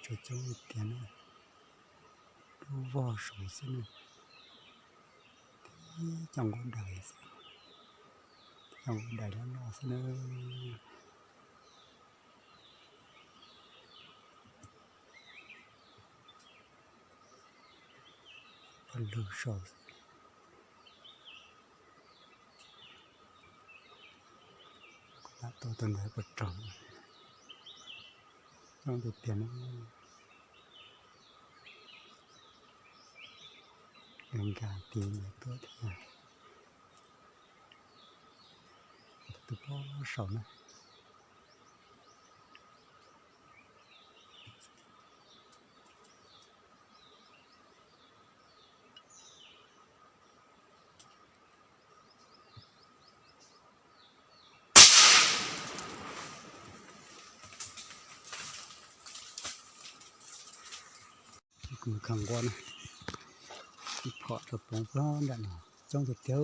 Tsuas coob tiag na, dub vog saud xwb na, tib co nquab dais, tib co nquab dais loj loj xwb na. Pog lug saud, kuv lam tua tus ntawd pog raug, coob tiag tiag na. Nkag tis ntawd tuaj thiab, tus pog saud na. Kuv mus khaws nquab na, ib phom rau poob puag nram no, coob tiag tiag,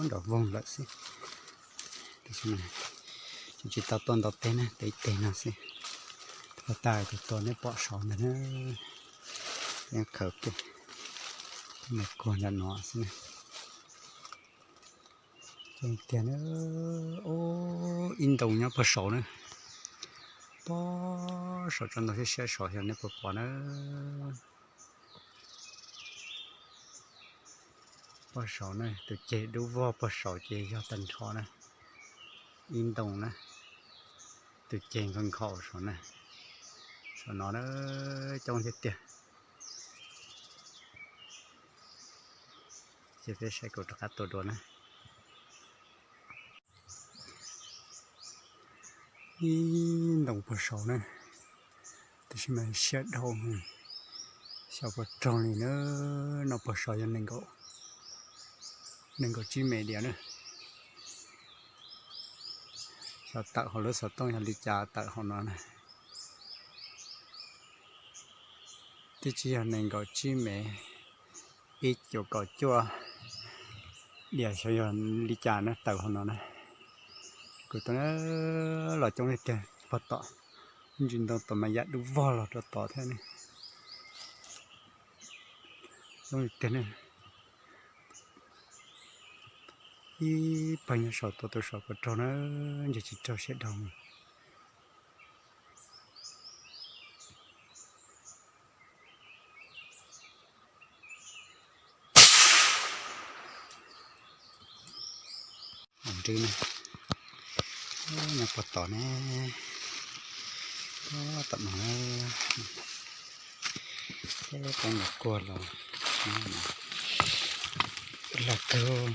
nram voog lawm xwb. Tab sis tsis tau tuaj ntau teg na, tuaj ib teg no xwb. Tuaj tag tus tua nej pom saud ntag na, khaws kiag, nws kuag nram no xwb na. Coob tiag na, ib ntoo nyob pog saud na, pog saud tso ntau siab siab saud xyov nej puas pom na. Pog saud na, tus ceg dub vog pog saud ces yog tag nrho na, ib ntoo na, tus ceg nkhaus nkhaus saud na, saum no na, coob tiag tiag. Ces peb saib kuv rov qab tua dua na. Ib ntoo pog saud na, tab sis mas siab dhau, xyov puas raug li na. No pog saud yog nees nkaum tsib mev diam na. Xyov tawm hauv lub xov tooj yog li cas tawm hauv no na. Twb tsis yog nees nkaum tsib mev, ib cuam kaum cuaj diam xyov yog li cas na tawm hauv no na. Kuv tus los coob li tiag pog tom, ntsis ntoo tom mas yam dub vog los rau tod thiab ne. Coob li tiag ne. Ib pawg nyob saum tod, tus saum puas raug na, ntshe tsis raug siab dhau. Nrwb na, nyob pog tom ne, tom no na, peb poob los kuag los, los kawg.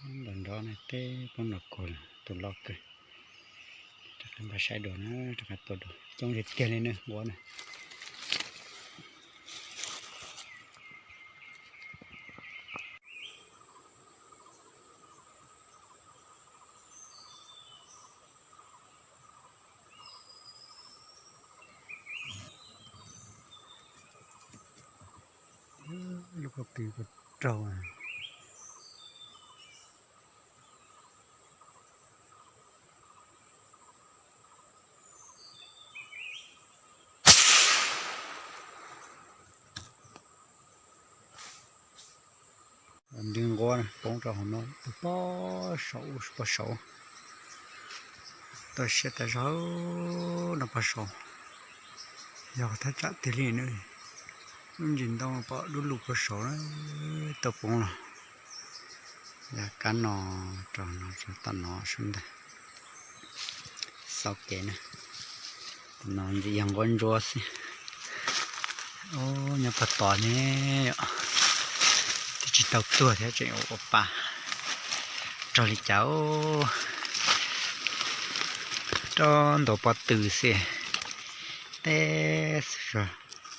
Nrov nrov na, peb poob los kuag los, tus loj kawg. Rov qab npaj saib dua na, rov qab tua dua, coob tiag tiag li na, nquab na. Lub pob kws puas raug. Nrwb nquab poob rau hauv no, tus pog saud, pog saud. Tau siab tas zog no pog saud. Yog thaj tsam tiag li na, lub ntsis ntoo pom dub lug pog saud na, tau poob los. Yog kab no rau no rau tom no sab ntag. Xauj kev na, no ntxim yog nquab ntsuab xwb. Nyob pog tod ne, twb tsis tau tuag thiab tseem ua pa. Raug li cas, rau ntaus pob tw xwb, teb xwb,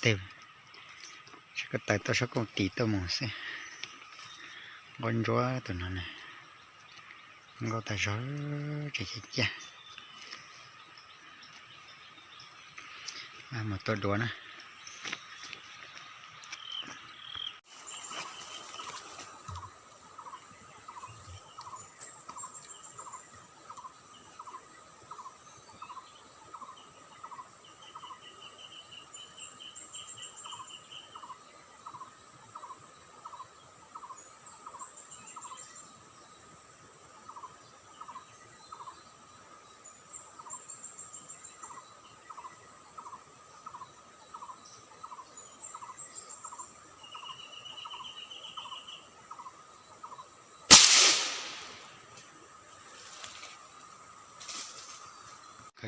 teb, sab ko taw tuaj sab kooj tis tuaj mus xwb. Nquab ntsuab tus no na, nkauj tas zog, tseem ciaj ciaj. Mus tua duav na.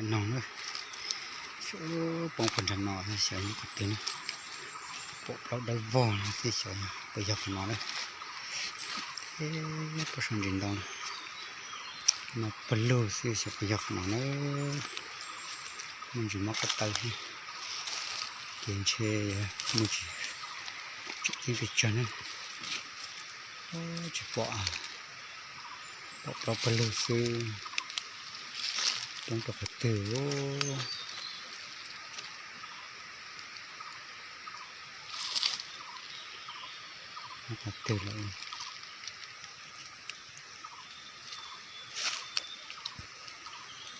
No na, poob puag nram no xyov yog qhov twg na. Pom plaub dawb vog no xwb xyov puas yog qhov no na. Poob saum ntsis ntoo no pawg lug xwb xyov puas yog qhov no na. Muaj ntsis mob ko taw thiab. Ces ntshe muaj tsis tseem ceeb pes tsawg na. Tsis pom, pom plaub pawg lug xwb. Poob rau qhov twg? Qhov twg lawm?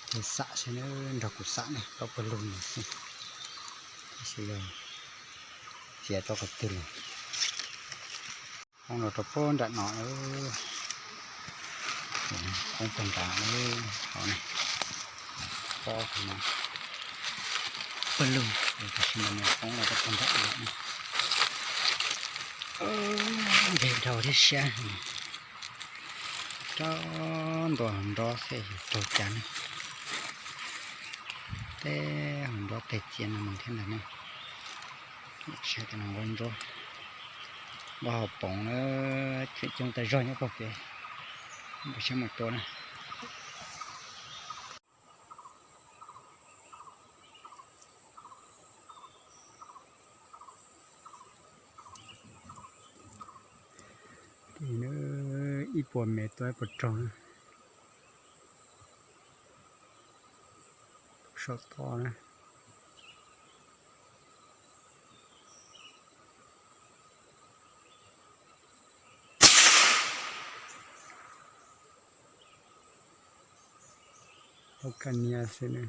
Xam saib na, nrog kuv xam na, plaub pawg lug no xwb, tab sis yog txiav rau qhov twg lawm. Poob los rau puag nram no, poob puag nram no, pob no, pawg lug, tab sis mas nws poob los rau puag nram no. Ntshe dhau thiab siab. Rau ntua hauv nrob xwb raug cas ne. Tej hauv nrob tej txiav no mus thiab ntag ne. Saib tej no nquab ntsuab, nquab hauv poov na, coob tas zog nyob pog kev, npaj siab mus tua na. Ces ib puas mev tua ib puas raug na. Saum toj na. Tau kaj niab xwb na.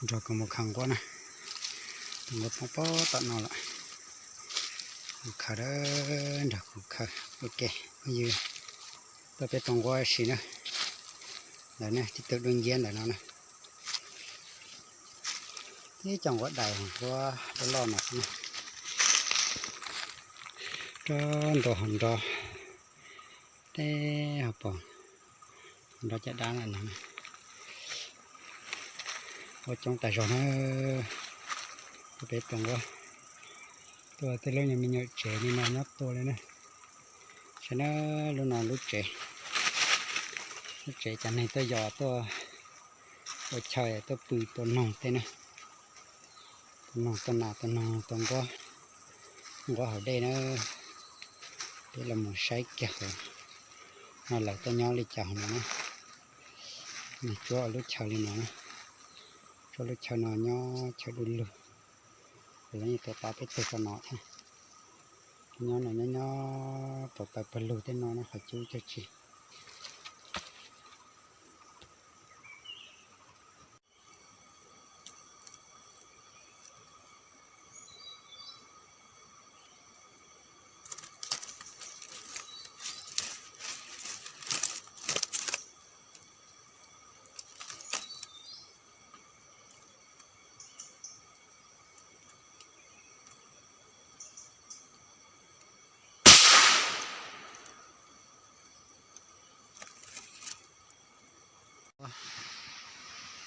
Nrog kuv mus khaws nquab na. Tus nquab poob pob tom no lawm. Kuv khaws, nrog kuv khaws ua ke. Phooj ywg, tuaj peb tua nquab ua si na. Ntawm no tib tug dub nciab ntawm no na. Tib co nquab dais nquab loj loj no xwb na. Rau ntua hauv nrob, teb hauv paus nrob caj dab ntawm no. Nquab coob tas zog na. Tuaj peb tua nquab, tuaj tej lub nyuag me nyuam tsev li no nyob tua li na. Saib na, lub no lub tsev, lub tsev cov neeg tuaj yos tuaj ua chaw tuaj pw tua noog tej na. Tua noog tua nas tua noog tua nquab, nquab haus dej na. Peb los mus saib kiag hauv no lawv tuaj nyob li cas hauv no na. Nws tsuab lub chaw li no na. Tsuab lub chaw no nyob chaw du lug. Lawv yeej tuav pab peb tug rau no thiab. Nyob no nyob nyob tau taw pawg lug tej no na, qhov cub cag tsi.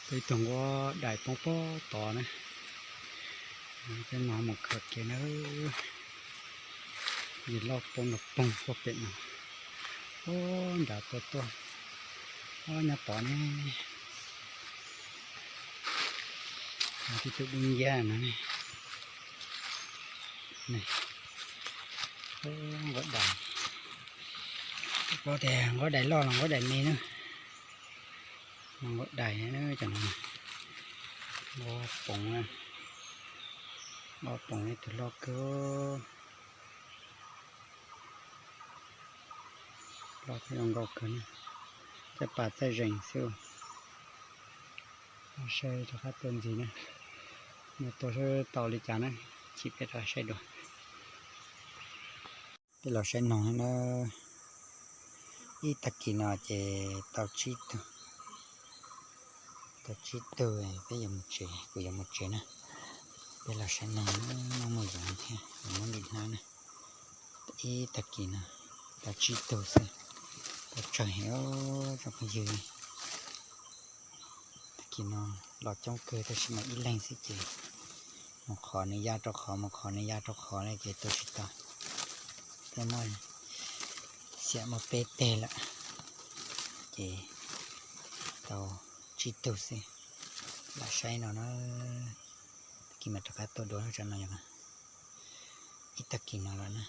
Peb tus nquab dais poob pob tod na. Peb no mus khaws kev na. Yim loj poob no poob puag pem no. Ub, nrad tuaj tuaj. Ob nyob tod ne. Tib tug dub nciab no ne. Nquab dais, nquab dais loj los nquab dais me na. Nquab dais na cov no. Nquab poov, nquab poov ib tug loj kawg. Loj thiab zoo nkauj kawg na. Caj pas txaij zeeg xwb. Saib rov qab tuaj ntxiv na. Mus tua saib tau li cas na. Chim peb rov saib dua. Peb los saib noog na. Ib tag kis no ces tau tsib tug. Tau tsib tug, peb yuav mus tsev, kuv yuav mus tsev na. Peb los saib noog, muaj muaj yoov thiab, muab ntim hnab na. Ib tag kis no tau tsib tug xwb. Tau tsawg heev os tsoom phooj ywg. Ces no los coob kawg tab sis mas ib leeg xwb ces mus qhov nws ya rau qhov, mus qhov nws ya rau qhov li ces tu tsis tau. Thiab muaj xiam muaj peb teg lawm, ces tau tsib tug xwb. Lam saib no na, tag kis mas rov qab tua dua tsam no yog ib tag kis no lawm na.